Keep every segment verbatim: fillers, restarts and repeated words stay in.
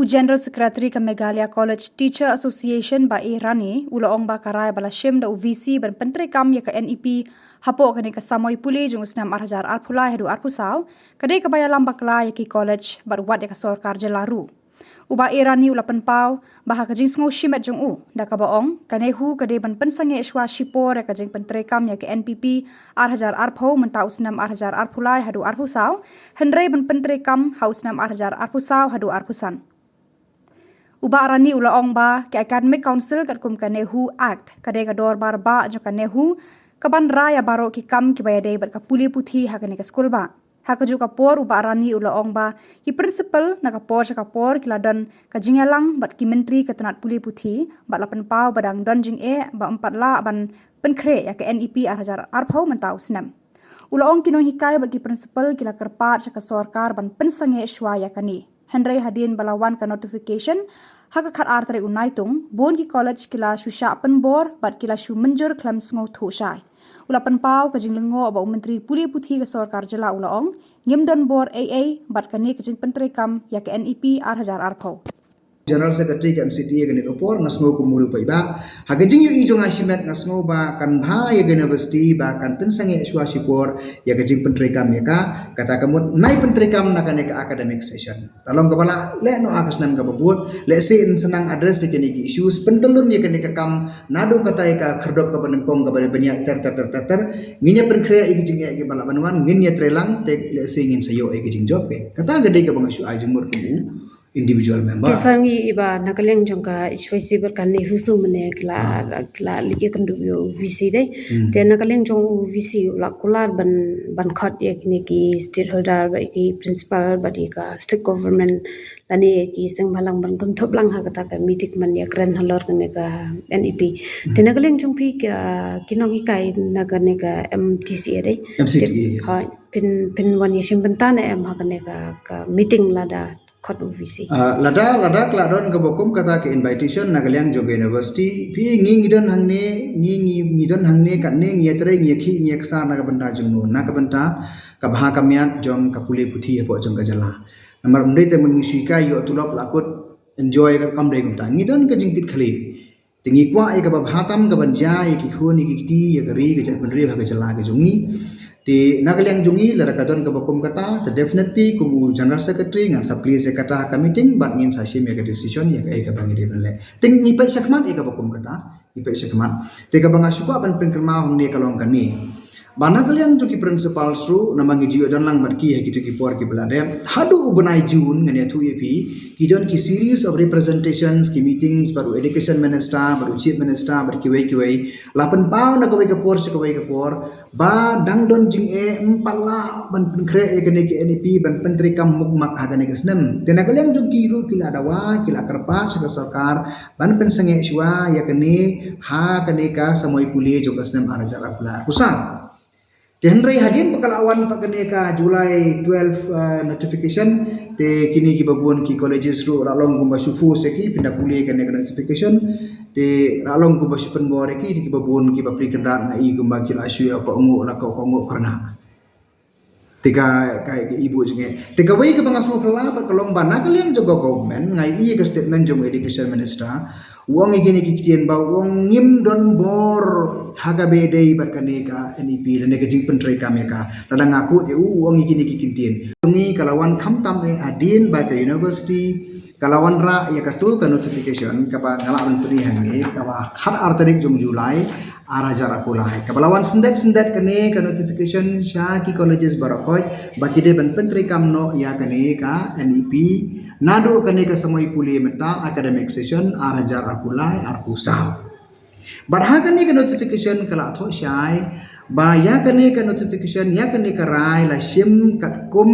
U General Secretary ka Meghalaya College Teacher Association Bah A Rani u la ong ba ka rai ba la shim da u VC ban pyntreikam ïa ka NEP hapoh kane ka samoi pule jong u snem arhajar arphew lai haduh arphew saw ka dei kaba ïalam bakla ïa ki college bad wat ïa ka sorkar jylla ruh. U Bah A Rani u la pynpaw ba ha ka jingsngew shimet jong u da kaba ong ka NEHU ka dei ban pynsangeh shuwa shipor ïa ka jingpyntreikam ïa ka NEP arhajar arphew mynta u snem arhajar arphew lai haduh arphew saw, hynrei ban pyntreikam ha u snem arhajar arphew saw haduh arphew san. U Bah Rani u la ong ba ka Academic Council katkum ka NEHU Act ka dei ka dorbar bah jong ka NEHU ka ban rai ïa baroh ki kam kiba ïadei bad ka pule puthi ha kane ka skul bah. Ha kajuh ka por u Bah Rani u la ong ba ki principal na ka por sha ka por ki la don ka jingïalang bad ki myntri ka tnat pule puthi bad la pynpaw ba dang don jingeh ba ym pat lah ban pynkhreh ïa ka NEP arhajar arphew mynta u snem. U la ong ki nonghikai bad ki principal ki la kyrpad sha ka sorkar ban pynsangeh shuwa ïa kane. Hynrei hadien ba la wan ka notification ha ka khatar tarik u Naitung, bun ki college ki la shu shah pynbor bad ki la shu mynjur khlem sngewthuh shai. U la pynpaw ka jinglyngngoh ba u Myntri Pule Puthi ka Sorkar Jylla u la ong ngim don bor ei ei bad kane ka jingpyntreikam ïa ka NEP arhajar arphew. General Secretary ka MCTA kane ka por nga sngew kum u riewpaidbah. Ha ka jingïohi jong nga shimet nga sngew ba kan bha ïa ka university ba kan pynsangeh shuwa shipor ïa ka jingpyntreikam ïa ka, kata ka mut nai pyntreikam na kane ka academic session. La long kaba la leh noh ha ka snem kaba bud, lehse yn sa nang address ïa kine ki issues, pyntyllun ïa kane ka kam naduh kata ïa ka khyrdop kaba nyngkong kaba dei ban ïaid ter ter ter ter ter. Ngin ïa pynkhreh ïa ki jingeh kiba lah ban wan, ngin ïa trei lang te lehse ngin sa ïoh ïa ki jingjop. Kata ka dei kaba nga shu ai jingmut kum u individual member. Te sa ngi i ba na ka liang jong ka HYC bad ka NEHUSU mynne ki la, ki la leit ïakynduh ïa u VC dei. Te na ka liang jong u VC u la kular ban, ban khot ïa kine ki stakeholder bad ïa ki principal bad ïa ka state government lane ïa ki seng bhalang ban kynthup lang ha kata ka meeting ban ïakren halor kane ka NEP. Te na ka liang jong phi ki, ki nonghikai na kane ka MTCA dei. MCTA, yes. Hooid, phin, phin wan ïashim bynta ne em ha kane ka, ka meeting lada khot u VC? Ah, lada, lada ka la don kaba kum kata ka invitation na ka liang jong ka university, phi ngi ngi don hangne, ngi ngi ngi don hangne katne ngi ïatrei ngi ïakhih ngi ïaksar na ka bynta jong no, na ka bynta ka bha ka miat jong ka pule puthi hapoh jong ka jylla. Namar ym dei tang ba ngi shu hikai ïoh tulop la kut enjoy ka, kam dei kumta. Ngi don ka jingkit khlieh. Te ngi kwah ïa kaba bha tam kaban jia ïa ki khun ïa ki kti ïa ka ri ka jaitbynriew ha ka jylla ka jong ngi. Te na ka liang jong ngi lada ka don kaba kum kata te definitely kum u General Secretary ngan sa place ïa kata ha ka meeting bad ngin sa shim ïa ka decision ïa kaei kaba ngi dei ban leh. Te ngi peit shakhmat ïa kaba kum kata, ngi peit shakhmat. Te kaba nga shu kwah ban pynkynmaw hangne ka long kane. Ba na ka liang jong ki principals ruh namar ngi ju ïoh don lang bad ki ha kito ki por kiba la dep. Haduh u bnai June ngan ïathuh ïa phi ki don ki series of representations, ki meetings bad u Education Minister bad u Chief Minister bad kiwei kiwei. La pynpaw na kawei ka por sha kawei ka por ba dang don jingeh, ym pat lah ban pynkhreh ïa kane ka NEP ban pyntreikam mukmak ha kane ka snem. Te na ka liang jong ki ruh ki la dawa, ki la kyrpad sha ka sorkar ban pynsangeh shuwa ïa kane ha kane ka samoi pule jong ka snem arhajar arphew lai arphew saw. Te hynrei hadien ba ka la wan pat kane ka July twelve, eh, notification, te kine kiba bun ki colleges ruh la long kumba shu force ïa ki pynda pule kane ka notification. Te la long kumba shu pynbor ïa ki, te kiba bun kiba pli kynrad nga i kumba ki la shu ïa kohnguh la kohnguh kyrnah. Te ka, ka, ka ibu jingeh. Te kawei kaba nga sngewphylla pat ka long ba na ka liang jong ka government nga i ïa ka statement jong u Education Minister. U ong ïa kine ki ktien ba u ong ngim don bor ha kaba ïadei bad kane ka NEP lane ka jingpyntreikam ïa ka. Lada nga quote ïa u, u ong ïa kine ki ktien. Ngi ka la wan khamtam eh hadien ba ka university ka la wanrah ïa kato ka notification kaba nga la ban pyni hangne kaba khatar tarik jong July arhajar arphew lai. Kaba la wan syndet syndet kane ka notification sha ki colleges baroh khoit ba ki dei ban pyntreikam noh ïa kane ka NEP naduh kane ka samoi pule mynta academic session arhajar arphew lai arphew saw. Bad ha kane ka notification ka la thoh shai ba ïa kane ka notification, ïa kane ka rai la shim katkum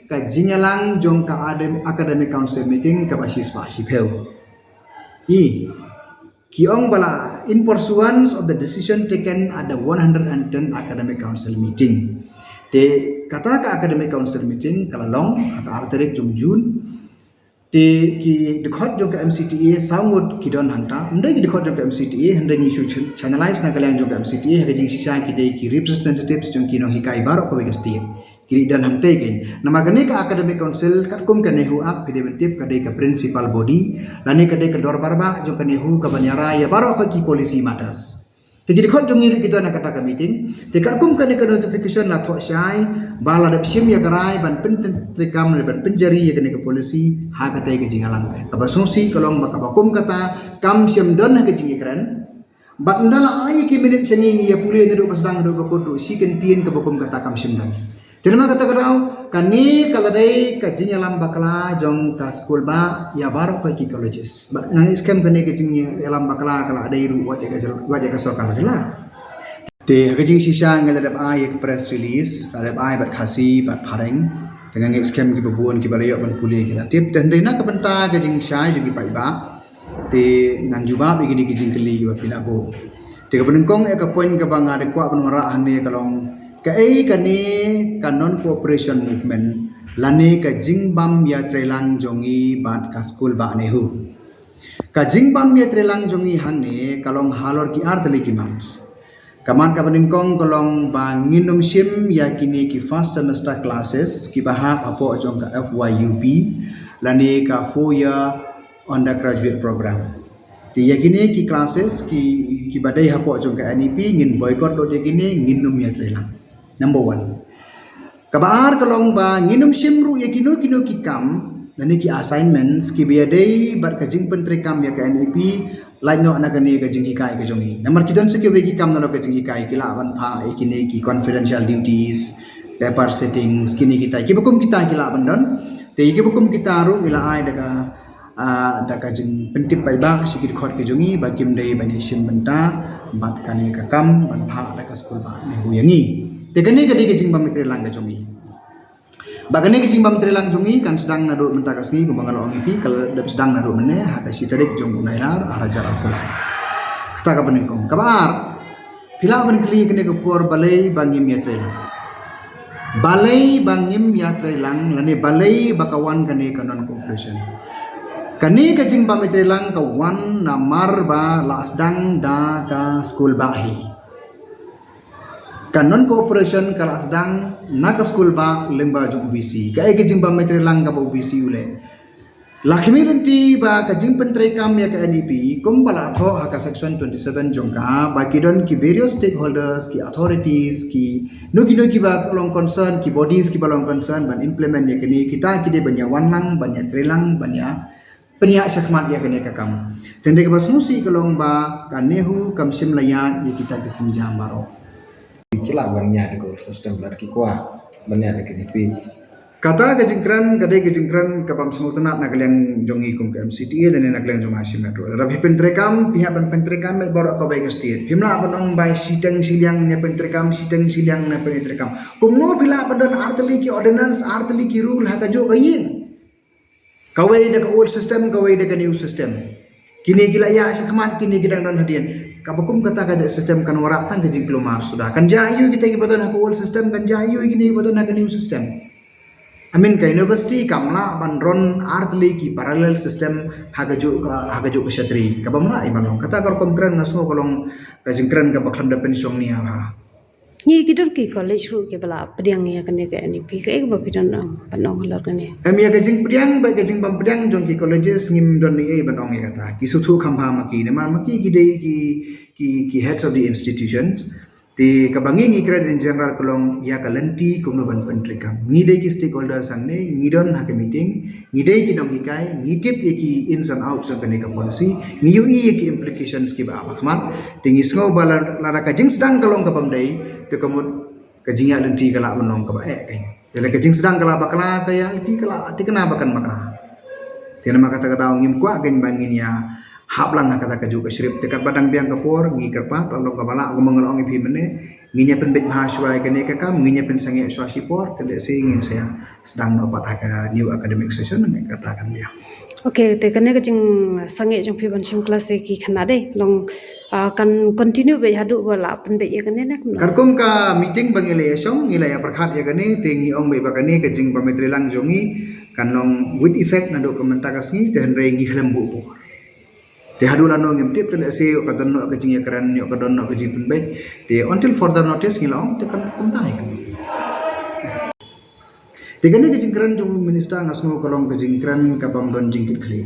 ka jingïalang jong ka adem-, Academic Council meeting kaba shispah shiphew. I ki ong ba la in pursuance of the decision taken at the one hundred and ten Academic Council meeting. Te kata ka Academic Council meeting ka la long ha ka ar tarik jong June. Te ki dkhot jong ka MCTA saw ngut ki don hangta. Ym dei ki dkhot jong ka MCTA, hynrei ngi shu ch-, channelize na ka liang jong ka MCTA ha ka jingshisha ki dei ki representatives jong ki nonghikai baroh kawei ka state. Ki dei don hangtei kein. Namar kane ka Academic Council, katkum ka NEHU Act, phi dei ban tip ka dei ka principal body, lane ka dei ka dorbar bah jong ka NEHU kaban ïarai ïa baroh ka ki policy matters. Te ki dkhot jong ngi ruh ki don ha kata ka meeting. Te katkum kane ka notification la thoh shai ba la dep shim ïa ka rai ban pyntreikam, ban pynjari ïa kane ka policy ha katei ka jingïalang. Kaba sngewsih ka long ba kaba kum kata kam shym don ha ka jingïakren. Bad ynda la ai ki minit sha ngi, ngi ïa pule naduh ba sdang haduh ba kut ruh, shi kyntien kaba kum kata kam shym don. Te namar kata ka daw, kane ka la dei ka jingïalam bakla jong ka skul bah ïa baroh ka ki colleges. Bad nga ngeit skhem kane ka jingïalam bakla ka la dei ruh wat ïa ka jylla, wat ïa ka sorkar jylla. Te ha ka jingshisha nga la dep ai ïa ka press release, la dep ai bad Khasi bad Phareng. Te nga ngeit skhem kiba bun kiba la ïoh ban pule ki la tip. Te hynrei na ka bynta ka jingshai jong ki paidbah, te ngan jubab ïa kine ki jingkylli kiba phi la buh. Te kaba nyngkong, ïa ka point kaba nga dei kwah ban wanrah hangne ka long, kaei kane ka non cooperation movement lane ka jingbym ïatreilang jong ngi bad ka skul bah NEHU? Ka jingbym ïatreilang jong ngi hangne ka long halor ki ar tylli ki mat. Ka mat kaba nyngkong ka long ba ngin ym shim ïa kine ki first semester classes kiba hap hapoh jong ka F Y U P lane ka four year undergraduate program. Te ïa kine ki classes ki, kiba dei hapoh jong ka N E P, ngin boycott lut ïa kine, ngin ym ïatreilang. Number one. Kaba ar ka long ba ngin ym shim ruh ïa kino kino ki kam lane ki assignments kiba ïadei bad ka jingpyntreikam ïa ka N E P, lait noh na kane ka jinghikai ka jong ngi. Namar ki don sa kiwei ki kam na ka jinghikai, ki lah ban phah ïa kine ki confidential duties, paper settings, kine kita, kiba kum kita ki lah ban don. Te kiba kum kita ruh ngi la ai da ka ah, da ka jingpyntip paidbah sha ki dkhot ki jong ngi ba kim dei ban ïashim bynta bad kane ka kam ban phah da ka skul bah NEHU ïa ngi. Te kane ka dei ka jingbym ïatreilang ka jong ngi. Ba kane ka jingbym ïatreilang jong ngi kan sdang naduh mynta ka sngi, kumba nga la ong ïa phi, ka la dep sdang naduh mynne ha ka shi tarik jong u Nailar ar hajar arphew lai. Kata kaba nyngkong. Kaba ar, phi lah ban kylli kane ka por balei ba ngim ïatreilang. Balei ba ngim ïatreilang lane balei ba ka wan kane ka non cooperation? Kane ka jingbym ïatreilang ka wan namar ba la sdang da ka skul bah hi. Ka non cooperation ka la sdang na ka skul bah lyngba jong O B C. Kaei ka jingbym ïatreilang kaba O B C u leh? La khmih lynti ba ka jingpyntreikam ïa ka N E P, kumba la thoh ha ka section twenty-seven jong ka, ba ki don ki various stakeholders, ki authorities, kino kino kiba long concern, ki bodies kiba long concern ban implement ïa kane, kita ki dei ban ïawan lang, ban ïatreilang, ban ïa pynïaid shakhmat ïa kane ka kam. Te hynrei kaba sngewsih ka long ba ka NEHU kam shym la ïaid ïa kita ki sienjam baroh. Ki lah ban ïaid da ka old system, lada ki kwah ban ïaid da ka N E P. Kata ka jingkren ka dei ka jingkren kabym sngewtynnat na ka liang jong ngi kum ka M C T A lane na ka liang jong ka Hashim Mehta. Lada phi pyntreikam, phi hap ban pyntreikam beit baroh kawei ka state. Phim lah ban ong ba shiteng shiliang ne pyntreikam, shiteng shiliang ne pyntreikam. Kumno phi lah ban don ar tylli ki ordinance, ar tylli ki rule ha kajuh ka ïing? Kawei da ka old system, kawei da ka new system. Kine ki la ïaid shakhmat, kine ki dang don hadien. Kaba kum kata ka jait system kan wanrah tang ka jingkulmar suda. Kan jia aiu kita kiba don ha ka old system, kan jia aiu kine kiba don ha ka new system. I mean, ka university kam lah ban run ar tylli ki parallel system ha kajuh ka, ha kajuh ka shatri. Kabym lah ban long. Kata ka rukom kren nga sngew ka long ka jingkren kaba khlem da pynshong nia bha. Ngi ki dur ki college ruh kiba la pdiang ïa kane ka N E P, kaei kaba phi don ban ong halor kane? Em, ïa ka jingpdiang bad ka jingbym pdiang jong ki colleges ngim don ei ei ban ong ïa kata. Ki sngewthuh kham bha ma ki, namar ma ki ki dei ki, ki, ki heads of the institutions. Te kaba ngi ngi kren in general ka long ïa ka lynti kumno ban pyntreikam. Ngi dei ki stakeholders hangne, ngi don ha ka meeting, ngi dei ki nonghikai, ngi tip ïa ki ins and outs jong kane ka policy, ngi ïohi ïa ki implications kiba ap ha khmat. Te ngi sngew ba la, lada ka jingsdang ka long kabym dei, te ka mut ka jingïaid lynti ka lah ban long kaba eh kein. Te lada ka jingsdang ka lah bakla, ka ïaid lynti ka lah thikna ba kan bakla. Te namar kata ka daw ngim kwah kein ba ngin ïa hap lang ha kata kajuh ka script. Te katba dang biang ka por, ngi kyrpad, la long kaba lah, kumba nga la ong ïa phi mynne, ngin ïa pynbeit bha shuwa ïa kane ka kam, ngin ïa pynsangeh shuwa shipor, te lehse ngin sa ïa sdang noh pat ha ka new academic session, ngi kata kan biang. Okay, te kane ka jingsangeh jong phi ban shim class ïa ki khynnah dei long, ah, kan continue beit haduh ba la pynbeit ïa kane ne kumno? Katkum ka meeting ba ngi la ïa shong, ngi la ïa pyrkhat ïa kane, te ngi ong beit ba kane ka jingbym ïatreilang jong ngi kan long with effect naduh ka mynta ka sngi, te hynrei ngi khlem buh por. Te haduh lano ngim tip, te lehse ïoh ka don noh ka jingïakren, ïoh ka don noh ka jingpynbeit. Te until further notice ngi la ong, te kan kumta hi. Te kane ka jingkren jong u minister nga sngew ka long ka jingkren ka bym don jingkitkhlieh.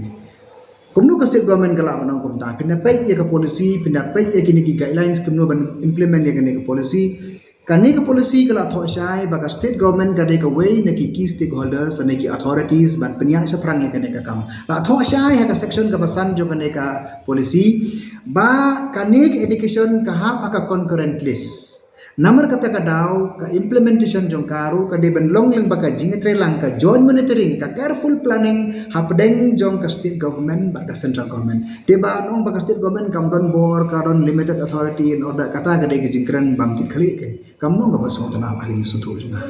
Kumno ka state government ka lah ban ong kumta, phin da peit ïa ka policy, phin da peit ïa kine ki guidelines kumno ban implement ïa kane ka policy. Kane ka policy ka la thoh shai ba ka state government ka dei kawei na ki key stakeholders lane ki authorities ban pynïaid shaphrang ïa kane ka kam. La thoh shai ha ka section kaba san jong kane ka policy ba kane ka education ka hap ha ka concurrent list. Namar kata ka daw ka implementation jong ka ruh ka dei ban long lyngba ka jingïatreilang, ka joint monitoring, ka careful planning hapdeng jong ka state government bad ka central government. Te ba ong ba ka state government kam don bor, ka don limited authority and all that, kata ka dei ka jingkren bym kit khlieh. Kam long kaba sngewtynnat ha ka jingsngewthuh jong nga.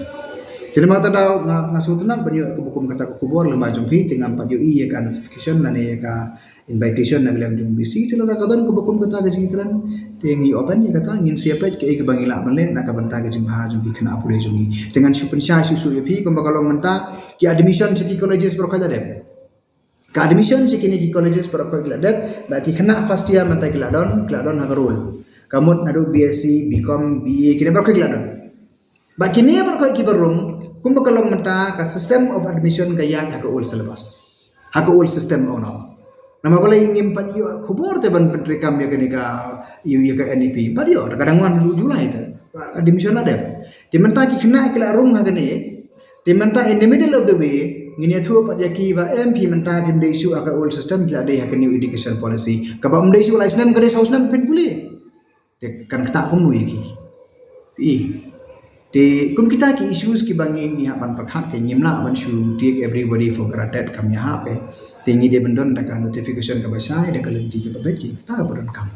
Te namar kata daw nga, nga sngewtynnat ban ïoh kaba kum kata ka khubor lyngba jong phi, te ngam pat ïohi ïa ka notification lane ïa ka invitation na ka liang jong B C, te lada ka don kaba kum kata ka jingkren, te ngi open ïa kata, ngin sa ïa peit kaei kaba ngi lah ban leh na ka bynta ka jingbha jong ki khynnah pule jong ngi. Te ngan shu pynshai shuh shuh ïa phi kumba ka long mynta, ki admission sha ki colleges baroh khoit la dep. Ka admission sha kine ki colleges baroh khoit ki la dep, bad ki khynnah first year mynta ki la don, ki la don ha ka roll. Ka mut naduh B S C, B Com, B A, kine baroh khoit ki la don. Bad kine baroh khoit kiba rung, kumba ka long mynta ka system of admission ka ïaid ha ka old syllabus, ha ka old system, oh no. Namar balei ngim pat ïoh khubor te ban pyntreikam ïa kane ka, ïa, ïa ka N E P. Pat ïoh, da ka dang wan u July te. Admission la dep. Te mynta ki khynnah ki la rung ha kane. Te mynta in the middle of the way, ngin ïathuh pat ïa ki ba em phi mynta phim dei shuh ha ka old system, phi la dei ha ka new education policy. Kaba ym dei shuh lai snem, ka dei saw snem phin pule. Te kan ktah kumno ïa ki. Ï. Te kum kita ki issues kiba ngi, ngi hap ban pyrkhat, ke ngim lah ban shu take everybody for granted kam ïahap eh. Te ngi dei ban don da ka notification kaba shai, da ka lynti kaba beit, kita kaba donkam.